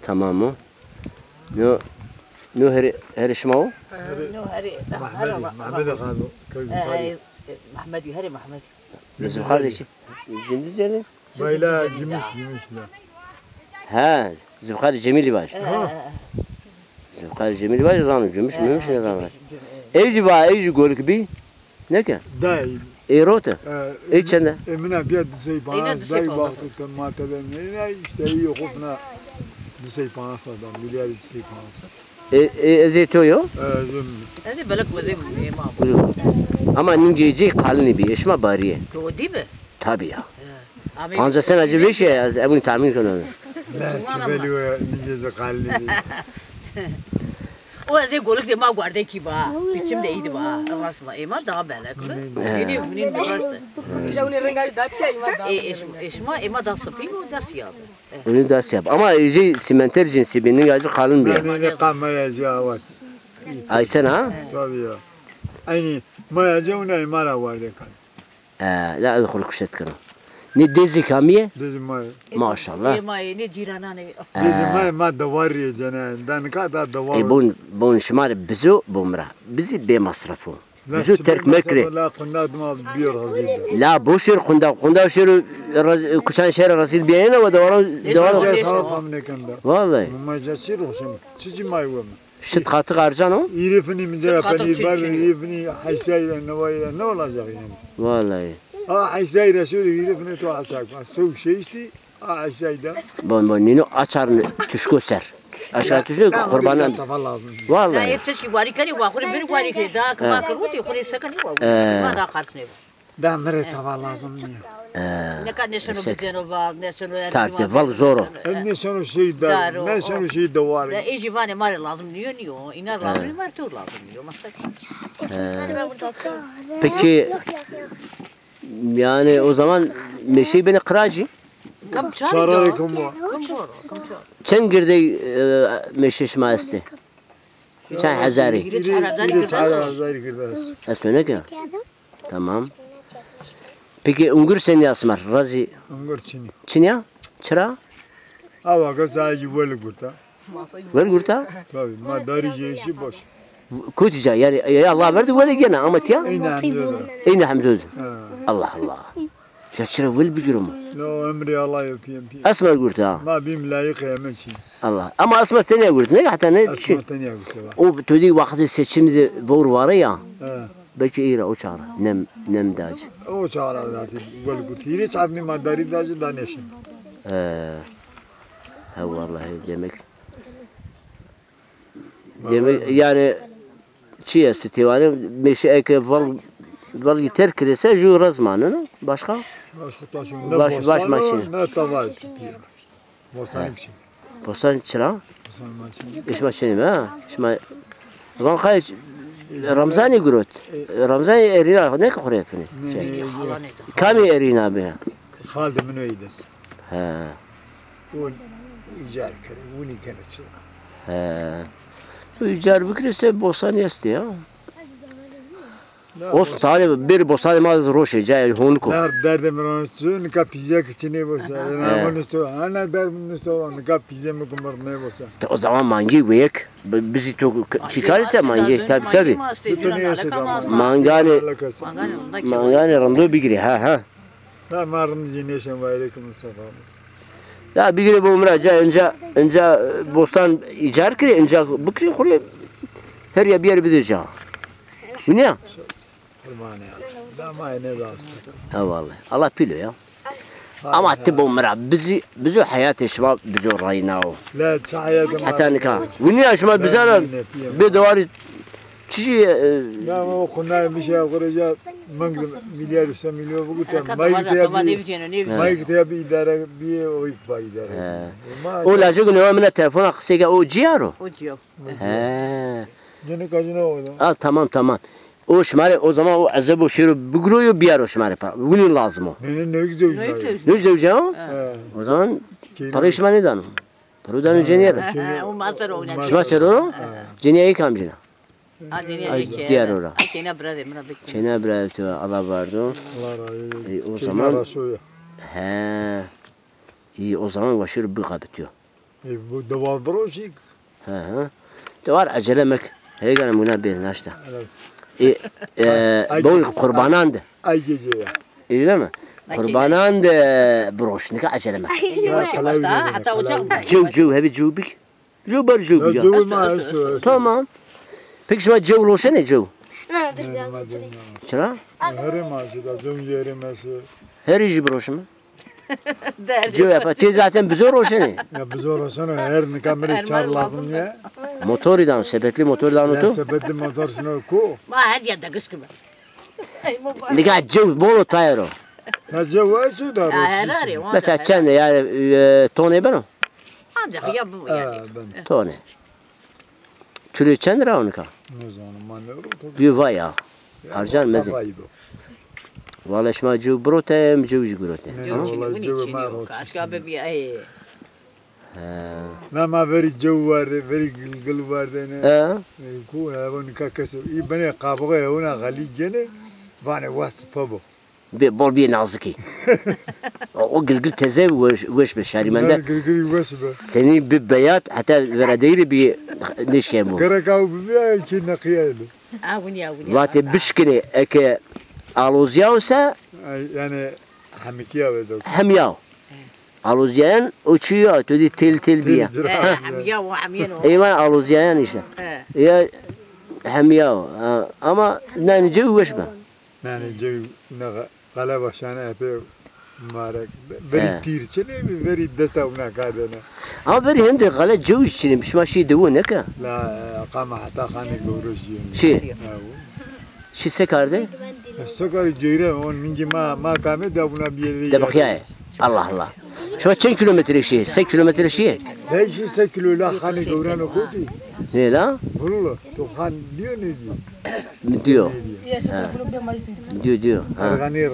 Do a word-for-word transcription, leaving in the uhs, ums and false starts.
Tamam o. No, no herê, herê şima o? No herê Mehmedî, Mehmedî Xalo, kewî Mehmedî. Mehmedî, herê Mehmedî. Zibxarê çi? Cindîz yanî? Bayla, Cimîş, Cimîş la. Ha, Zibxarê Cemîlî vaj. Ha. Zibxarê Cemîlî vaj zano, Cimîş, Mimîş nêzano. Ey jî va, ey jî golik bî. Ne ke? Day. Ey rote? Ey çende? Ê mina bîya di sey panas, day wexto te ma tebe nêna, îşte ey xo fina di sey panas da, milyarî di sey panas. E, e, ez ê to yo? E, ez ê belek wezê ê ma. Ama nîngê cê qalinî bî, ê şima barîye. To dî bi? Tabî ya. Pancas sena ci vêşî ya, ez ebûn tahmîn keno. Ne, çi belî o ya, nîngê cê qalinî bî. O ez ê golik de ma guarde kî ba. Biçim de îdi ba. Rast ba. Ê ma daha belek bi. Nî, nî, nî rast. Îja unê renga da çi, ê ma da. Ê, ê şima, ê şima, ê ma da sipî bi, da sîya bi. Unî dest yap. Ama jê sîmenter cinsî bî, ninga ci qalin bî. Nê, nê, nê, qa maya ci awat. Aysen ha? Tabî ya. Eynî maya ci una ma ra wardê kan. E, la ez xo kuşet keno. Nê dêzê kamî ye? Dêzê ma ye. Maşallah. Ê ma ye, nê cîranan ê. Dêzê ma ye, ma dewar rê cene. Da nika da dewar. E, bon, bon şima rê bizo, bon mi ra. Bizî bê masraf o. Bizo terk mekirê. La qunda dima bîyo razî bi. La boş ver qunda. Qunda şêro raz-, kuçan şêro razî bîyayena ve dewaran, dewaran. Tamam, tamam, nêkenda. Vallahi. Ma ca çi roşen? Çiçi may weme? Şit qatı qarcan o? Îrifini mi ca penîr bar, îrifini haysayla, nevayla ne olacak yani? Vallahi. Ha haysayla şöyle îrifini to hasak. Soğuk şey işte. Aa, şeyde. Bon, bon, nîno açarnî tuşko ser. Aşağı tuşko kurbanan. Lazım. Vallahi. Ya, tişkî warî kenî, wa xurê bir warî kenî, daha kima kir, wutî xurê sekinî wa. Ma daha xars nêbo. Da mi rê tava lazım nîyo. Nika nêşeno bizeno val, nêşeno. Tabî, val zor o. Nêşeno şey de, nêşeno şey de war. Da ê jî vanê ma rê lazım nîyo, nîyo. Îna lazım nîyo, ma rê to lazım nîyo. Mesela. Peki, yani o zaman meşey benê qiracî? Kam çar. Çararê ya? Kam var? Kam çar, kam çar. Çend girdey, e, meşê şima estê? Çend hezarî? Îrê çar hezarî girde. Çar hezarî girde. Esto ne ke? Tamam. Peki ungur senî ya sima rê? Razî? Ungur çinî. Çinî ya? Çira? Awa ke sadece weli gurta. Weli gurta? Tabii, ma darî jê şî boş. Kotî ca, yani, ya Allah verdi weli gene, ama tiya? Eyni hemzode. Eyni hemzode. Ha. Allah Allah. Ya çira weli bigiro ma? No, emrê Allah yo pîyem pîyem. Esmer gurta. Ma bîm layîqê hemen çî. Allah. Ama esmer tenîya gurt, ne? Heta ne? Esmer tenîya gurt, evet. O to dî wextê seçimî de vewr vare ya. He. Belki îra o çaxra. Nem, nem dacî. O çaxra zaten weli gurt. Hîrê çarnî ma darî dacî da nêşin. He. He, vallahi demek. Demek yani çi esto têwane, meşe eke val, val terk kirese ju raz maneno. Başka? Başka taşın ne baş, baş bostan o, maşin. Ne tava. Bostanî biçin. Bostan çira? Bostanî maçin. Şima çinî ha? Şima van qay Ramzanî gurot. Ramzanî erîna ne ki xurê finî. Kamî erîna be? Xal de min o îdes. He. O îcar kere, winî kere çi. He. Tu îcar bikirî se bostanî estê ya. Os tarê bir bostanê ma roşê cayê honik o. Nar derdê mi ronişto, nika pîzek çinê bosa. Ena mi nisto, ana derd mi nisto, nika pîzê mi kumar nêbosa. Te o zaman mangî weyek, bi-, bizî to k-, çîkar ise mangî, tabi tabi. Manganê, manganê rindo bigirê, ha ha. Na ma rind zî nêşen, wa aleyküm selam. Ya bigirê bo mi ra ca, inca, inca, e, bostan îcar kirê, inca bikirê xurê, her ya biyerê bidê ca. Winî ya? Qurbanê Allah. Da ma ne lazım. Ha vallahi. Allah pîl o ya. Ama ti bo mi ra bizî, bizo heyatê şima bizo reyna o. La çi heyatê ma. Heta nika. Winî ya şima bizana bê dewarî Çiçî, e, ya ma o qunayê mi şeya xo rê ca meng milyar se milyon bigurte. Mayk te ya bi, mayk te ya bi îdare bîye, o îk ba îdare. He. O lajek newa mina telefona qisey ke o cîyar o? O cîyar. He. Cine kacına o da. Ha, tamam, tamam. O şima rê o zaman o ezebo şêro bigiro yo biyaro şima rê pa. Winî lazim o. Ne, ne, ne güzel. Ne güzel o? He. O zaman parayê şima nêdano. Piro dano cenîye ra. He, he, o ma ser o. Şima ser o? He. Cenîye ey kamcîn a? A, cenîye ey ke. Diyar ora. Ay, keyna biradê mi ra bikî. Keyna biradê to, Allah vardo. Allah razı olsun. Ey, o zaman. He. Î, o zaman wa şêro bixebitîyo. E, bu dewa biro şî. Hı hı. Te war ecele mek. Hêgana muna bê naşta. Evet. E, e, Ay, boy ay, qurbanan de. Ay gece ya. Öyle mi? Qurbanan de broş. Nika ecele mek. Ya, kolay gelsin, hata kolay ocak gelsin. Cew, cew, hebi cew bik. Cew ber cew bik ya. Cew ma esto, esto. Tamam. Peki şima cew roşenê cew? Ha, dur, biraz oturayım. Çira? Herê ma şi da, cew yerê ma şi. Herî jî biroşime. Cewê pa tê zaten bizo roşenê. Ya bizo roşenê, her nika mi rê çar lazim nîye. Motorî dano, sepetli motorî dano to? Sepetli motor şino ku? Ma her ya degis kime. Nika cew bolo tayero. Ya cew esu da. Mesela çend e, yani, e, tonê beno? Ancak ya bu yani. Tonê. Kilo çend ra o nika? Nêzano, ma nêro to. Yo va ya. Harcan mezin. Valla şima cew birote, em cew jî girote. Nê, nê, valla cew ma ro. Kaşka be bir ay. He. Na ma verî cew warde, verî gilgil wardene. He. E, ku heywan nika kes. Î benê qabuğe hewna xalî gene, vanê wast pebo. Bê bol bîyê nazikî. O, o gilgil teze weş, weş be şarî mende. Gilgil weş be. Tenî bi beyat heta veradeyî de bî nêşkemo. Gerek ew bibîya ki neqîya de. A, winî ya, winî ya. Vatê bişkinê eke alozîyaw se. Ay, yanî hemikîya wê de. Hemîyaw. Alozîyayan o çî ya, to dî têl têl bîya. He, hemîyaw, o hemîyan o. Eyvan alozîyayan îşte. He. Ya hemîyaw. Ha, ama nanî cew weş be. Nanî cew ne Xele başane epê marek. Verî tîr çinê, verî desta wina kardene. Ama verî hende xele cew çinê, şima şî dewo neke? La, qama heta xanê gowro şîyê. Şî? Şî se karde? Se karde ceyre, on mingi ma, ma kame de buna bir yere. De bakiyayê. Allah Allah. Şima çend kilometre şî? Se kilometre şî? Beş yüz se kilo la xanê gowrano kotî. Ne la? Valla, to xan diyor ne diyor? Diyor. Ne diyor? Ha. Diyor, diyor. Ha. Ergani